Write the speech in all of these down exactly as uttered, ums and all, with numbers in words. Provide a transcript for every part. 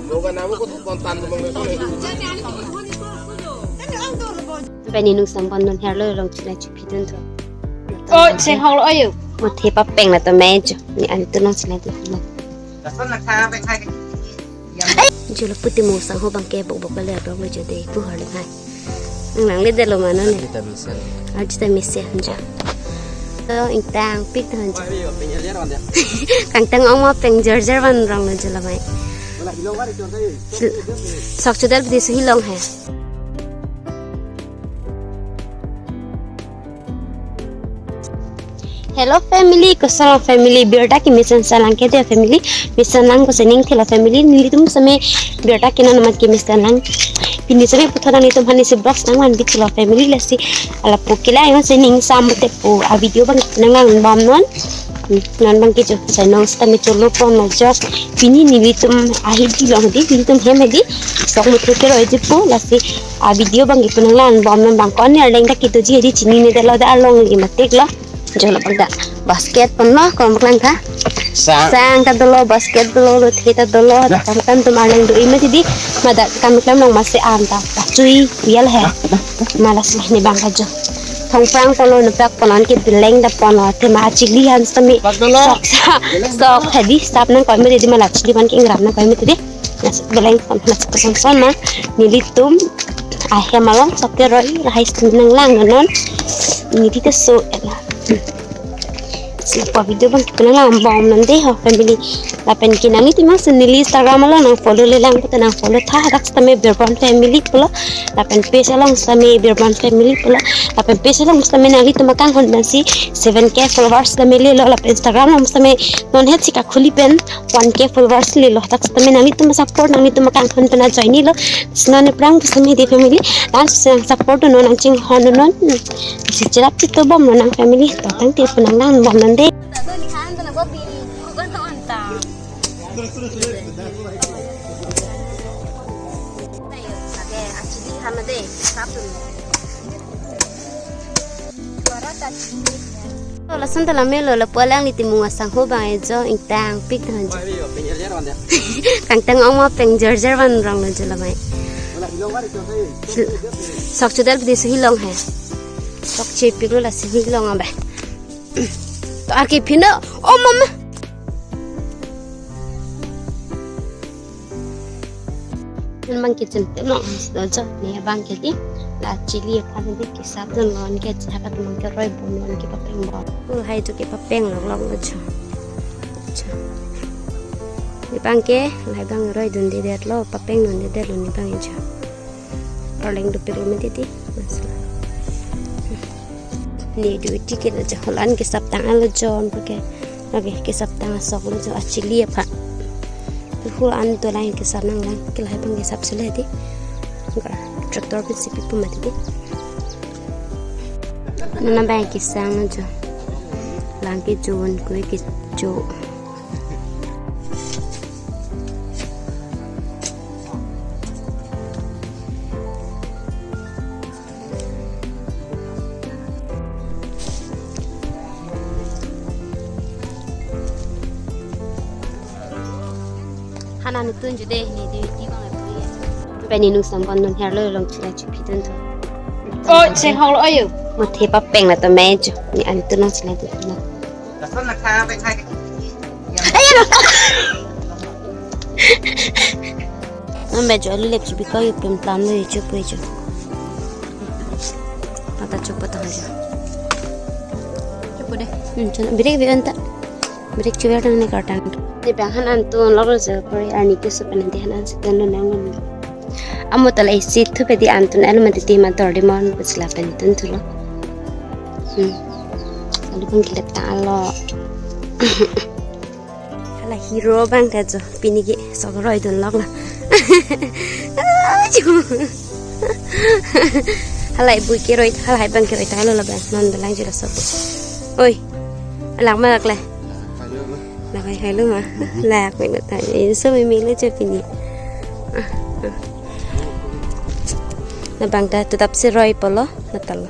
Moga namu ko kontan ko manglo. Bani nung sang bon non herlo long chila chipidun to. Oh, se hol ayo. Mo thepa peng la to mejo. Ni an to long chila to. Jolo puti mo sang ho bangke bok bok le abang mejo de pu har le hai. Nang le delo mana ne. Arjita mesen. Arjita mesen jo. To ingtang pik than jo. Kangtang ong ma peng jer jer van rong lo jolo mai. Sok chudal bidi suhi long hai. Hello family, koson family, birta kemesen salang ke dia family, mesen lang ko sening thela family, nelitum same birta kenan amat kemesen lang. Pini same puthot nanglitum aphan isi vlogs nangvan bit thela family lasi, ala pu kila yang sening sam te pu a video bang nanglang bom non. Hmm, non bangke jo, sai nong sita me cholo pon no jo. Pini nelitum ahi di long di, nelitum hem di, sok muthu keroi jipo lasi. A video bangke pu nanglang bom non bang kon ni arleng ta kito ji di chini ne dalo da along li matik lo. Jolo bang da basket pon lo kon bang lang tha. Sang. Sang ta dolo, basket dolo, lo the ta dolo, tang tan tum arleng do ima di. Mada kam kam long masi an ta, ta chui, yal he. Malas lah ni bang ka jo. Thong prang pon lo, nepak pon lo, ke bileng da pon lo, te ma chili han sami. Pak dolo. Sok sa, sok hadi, sap nang koi ma di, mala chili ban ke ingram nang koi ma di. Nas beleng pon, nas kosong son ma, nelitum ahem along sok keroi, lahai sini nanglang non, neli te so ela. Si pa video bangke pu nanglang bom non de ho family. Lapen ke nanglitum same neli Instagram along nang follow le lang puta nang follow tha, rak sitame Birbon family pulo. Lapen page along sitame Birbon family pulo. Lapen page along sitame nanglitum akanghon pensi seven K followers sitame lelo. Lapen Instagram along sitame non het sika khuli pen one K followers lelo. Dak sitame nanglitum support, nanglitum akanghon pen ajoine lo. Sina ne prang sitame de family. Dan sitame support non nangchinghon non. Si cherap chito bom non nang family. To tangte pu nanglang bom non de. Lo lason ta lame lo, lapu alanglitum mung asang ho bang ejo ingtang pik than jo. Kangtang ong ma peng jer jer van rong lo jolo mai. Sok chudal bidi suhi long hai. Sok chepik lo lasi hi long abe. To arke phino, oh mama. An bangke chen tem long do jo, ne bangke di. La chili aphan di kesap dun lon ke, chapa tum ke roi bun lon ke papeng bom. Oh, hai jo ke papeng lok lok lo jo. Jo. Ne bangke, lahai bang roi dun de det lo, papeng dun de det lo ne bang jo. Arleng dopik lo mati di. Masala. Ne duty ke lo jo, holan kesap tang alo jon pake. Lake kesap tang asok lo jo, achili aphan. Hu an to lain kesap nanglang, ke lahai bang kesap sule di. Ga tractor pensi pipo mati di. Nana bang kesang lo jo. Lang ke jon, kue ke jo. Hana nutun jude ni di di bang apu ya. Bani nung sang bon non herlo long chila chipidun to. Oh, se hol ayo. Mo thepa peng la to mejo. Ni an to long chila to. Ayo. Ambe jo alu lep chibi ko yu pem plan lo yu chup yu chup. Ata chup ta jo. Chup de. Hmm, chana break bi anta. Break chup ya tang ne kartang. Ne bang han an tu lo ro se pori ani ke sup an de han an se tan lo nang. Amo ta le si thu pe di an tun alo mati ti ma tor di mon pusla pen tun thu lo. Hmm. Alu pun kilep ta alo. Hala hero bang ta jo pini ke sok roi dun lok la. Hala bui ke roi, hala bang ke roi ta lo la bang non belang jula sok. Oi. Lak ma lak le. Lak hai hai lo ma. Lak me lo ta. Inso me me lo jo pini. Ah, ah. Na bang ta tutap se roi polo na talo.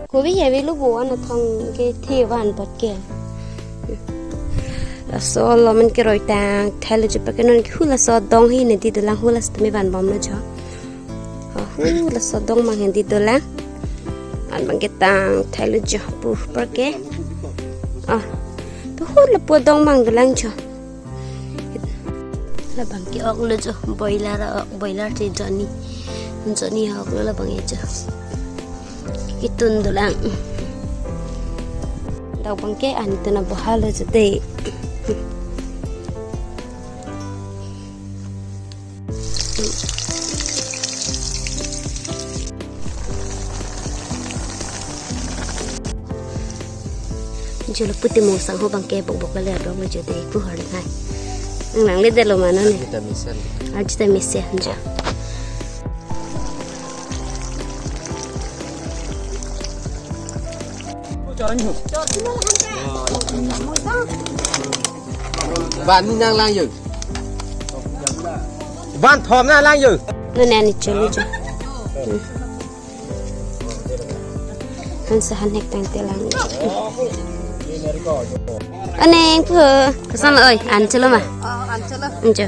Kobi ya velu bo an athong ke the van pot ke. Laso lo man ke roi tang thai lo chupa ke non ke hu laso dong hi ne di dolang hu laso tame van bom lo jo. Oh, hu laso dong mang hi di dolang. An bang ke tang thai lo jo pu par ke. Oh. To hu lapu dong mang dolang jo. Labang ke ok lo jo, boiler ok, boiler te joni. Joni ok lo labang e jo. Kitun dolang. Dak bang ke an tuna boha lo jo de. Jo lapu te mo sang ho bang ke bok bok le adong lo jo de ku har le hai. Nang le de lo mana ne. Vitamin C. Arju ta mese jo. Van ni nang lang yo. Van thom nang lang yo. Nene ani chulu jo. Hmm. Han sa han hek tang te lang. Aneng pu. Koson oi, an chulu ma? Oh, an chulu. Anjo.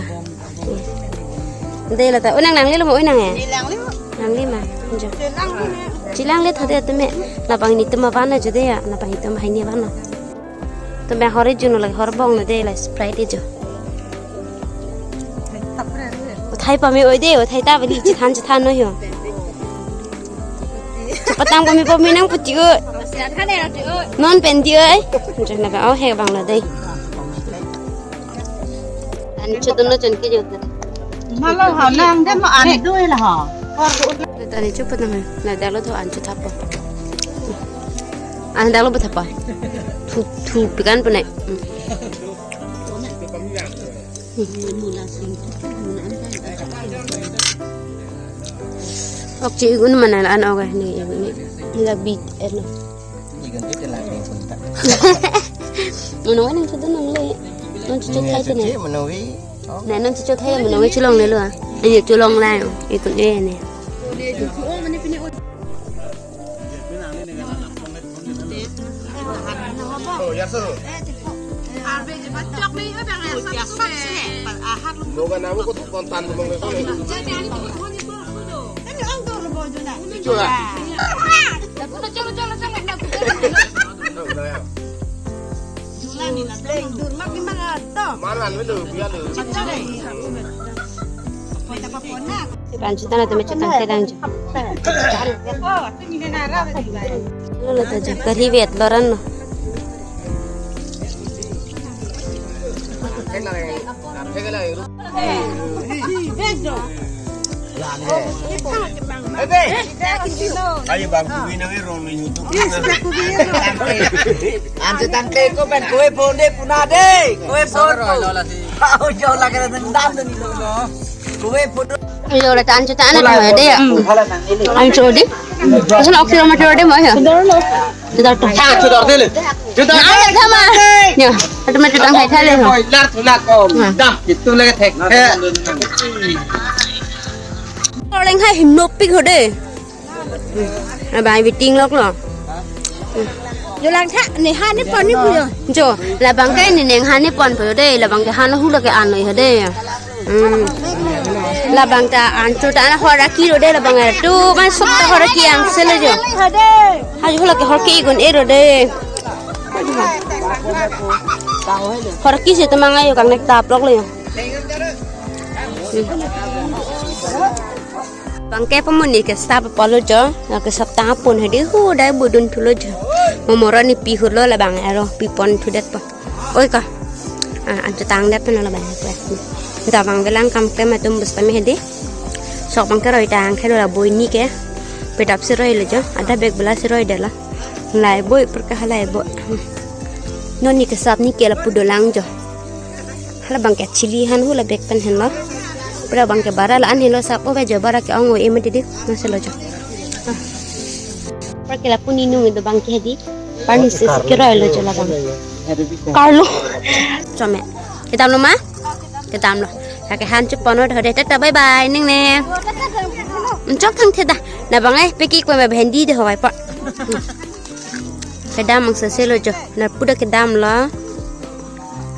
De la ta, unang nang le lo mo, unang e? Nang le mo. Nang le ma. Anjo. Chelang le mo. Chelang le thode tame. Labang ni tuma van na jo de ya, labang ni tuma hai ni van na. Tame hor e juno lagi hor bong na de la Sprite e jo. Uthai pame oi de, uthai ta bali chithan chithan noi ho. Chapatang pame pame nang puti oi. Non pen di oi. Jana ka oh he bang na de. An chutun no chun ke jo. Malo ha nang de ma an doi la ha. Tani chupatang na dalo tho an chuthapo. An dalo bethapa. Thu thu pikan pune. Ok, chi igun mana la an ok ni igun ni. Ni la big erno. Igun ti la ni kun ta. Mono nang chutu nang le. Non chutu khai te ne. Mono wi. Na non chutu khai mono wi chulong le lo. Ani chulong la. Igun e ne. Anchutang tame chutang te lang jo. Lo lo ta jo kari vet lo ran lo. Ayo bang kubi nang e rong ni YouTube. Anchutang te ko pen kue phone de puna de. Kue phone. Lo la si. Au jo la kena dendam de ni lo. Kue phone. Lo la ta anchutang na de ya. Ancho de. Koson ok kilometer de mo ya. Chudar to. Chudar de le. Chudar. Na le thama. Ya. Atu ma chutang hai thale ho. Lar thuna ko. Dam itu le thek. Orang hai him nopik ho de. Abai biting lok lo. Jo lang tha, ne ha ne pon ni pu jo. Jo, labang ke ne neng ha ne pon pu de, labang ke ha na hu la ke an lo ho de. Hmm. Labang ta anchutang na hor aki lo de, labang ke tu man sok ta hor aki ang se lo jo. Ha jo la ke hor aki igun e lo de. Hor aki si temang ayo kang nek tap lok lo yo. Hmm. Bang ke pamuni ke sap polo jo, ke sap tang pon hedi hu dai budun thulo jo. Momoro ni pi hulo labang aro pi pon thudet po. Oi ka. Ah, anchutang det pano labang ko. Tabang belang kam ke matum bus tame hedi. Sok bang ke roi tang ke lo la boi ni ke. Pedap si roi lo jo, ada bag bela si roi de la. Lai boi per ke halai boi. Non ni ke sap ni ke lapu dolang jo. Hala bang ke chili han hu la bag pen henlo. Pura bang ke bara la an henlo sap ove jo bara ke ong o ema didi. Masalo jo. Par ke lapu ni nung do bang ke di. Par ni si si ke roi lo jo labang. Carlo. Chome. Kedam lo ma? Kedam lo. Lake han chu pon ho de tata bye bye ning ne. Chok thang the da. Labang e peki ko ma bhendi de hoi pa. Kedam angse selo jo. Nar puda kedam lo.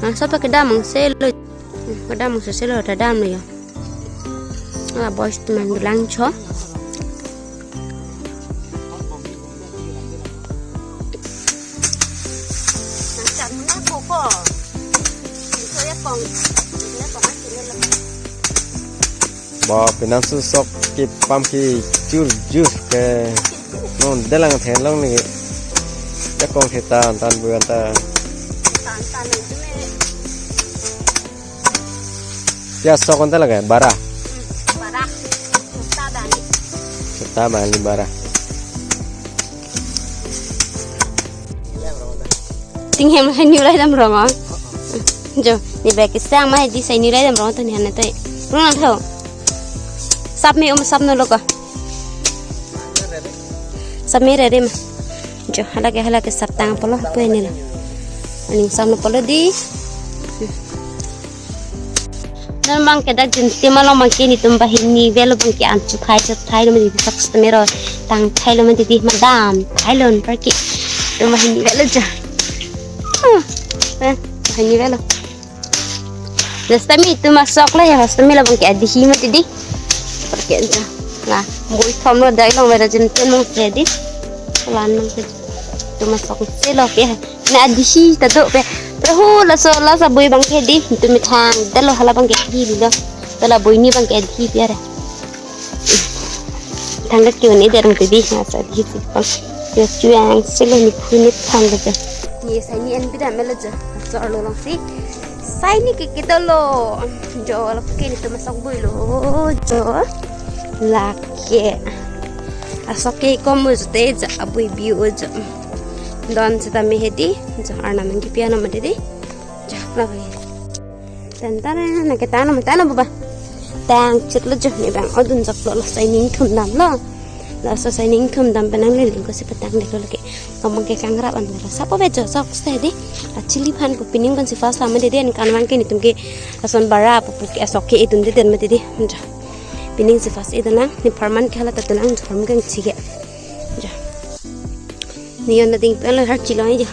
Angse pa kedam angse lo. Hmm, kedam angse selo ta damlo jo. Ah, boys teman bilang cho. Ba, penang su sok kepam ke jur jur ke non delang thenlong ni. Jakong thetan tan buan ta. Tan tan itu me. Pia sok anta lagi, bara. Hmm, bara. Sota bani. Sota bani bara. Ting hem hai ni ulai dam rong, oh. Jo, ni bag isang ma di sai ni ulai dam rong to ni han tai. Rong nang tho. Sap me um sap no lo ko. Sap me rere ma. Jo, halake, halake sap tang pulo, pu ni lo. Aning sap no pulo di. Non bang ke dak jin tema lo bang ke netum banghini avelo bang ke an chu thai chu thai lo mati sak stamero tang thai lo mati di madam thai lo anpar ke netum banghini avelo ja. Ah, eh, banghini avelo. Just tami netum asok lo ya, hos tami lo bang ke adihi mati di. Anpar ke ja. Na, bui thom lo dai long vera jin ten mong se di. Lan mong se. Netum asok se lo ke. Na adihi ta do pe. Pero ho laso lasa bui bang ke di. Netum methang dalo hala bang ke di lo. Dala bui ni bang ke di biar. Thang ke kyo ni derang te di na sa di si pang. Yo chuang selo ni khu ni thang ke. Ni sai ni an bida melo jo. So arlo long si. Sai ni ke kita lo. Jo lo ke netum asok bui lo jo. Lake. Asok ke kom mo jo te ja abui bi o jo. Don seta me hedi. Jo arnam nangkepi anam mati di. Jo la bui. Tan tan na ke tan na tan na baba. Tang chit lo jo ni bang odun jok lo sai ning thum dam lo. Laso sai ning thum dam penang le ling ko si patang dek lo ke. Amang ke kangrap an lo. Sapo be jo sok se di. Achili phan ko pining kon si fast lama de den kan wang ke netum ke ason bara pu pu ke asok ke idun de den mati di. Jo. Pining si fast idun lang ni pharman ke hala ta tulang jor mung kang chike. Jo. Ni yon na ding pen lo har chilo ni jo.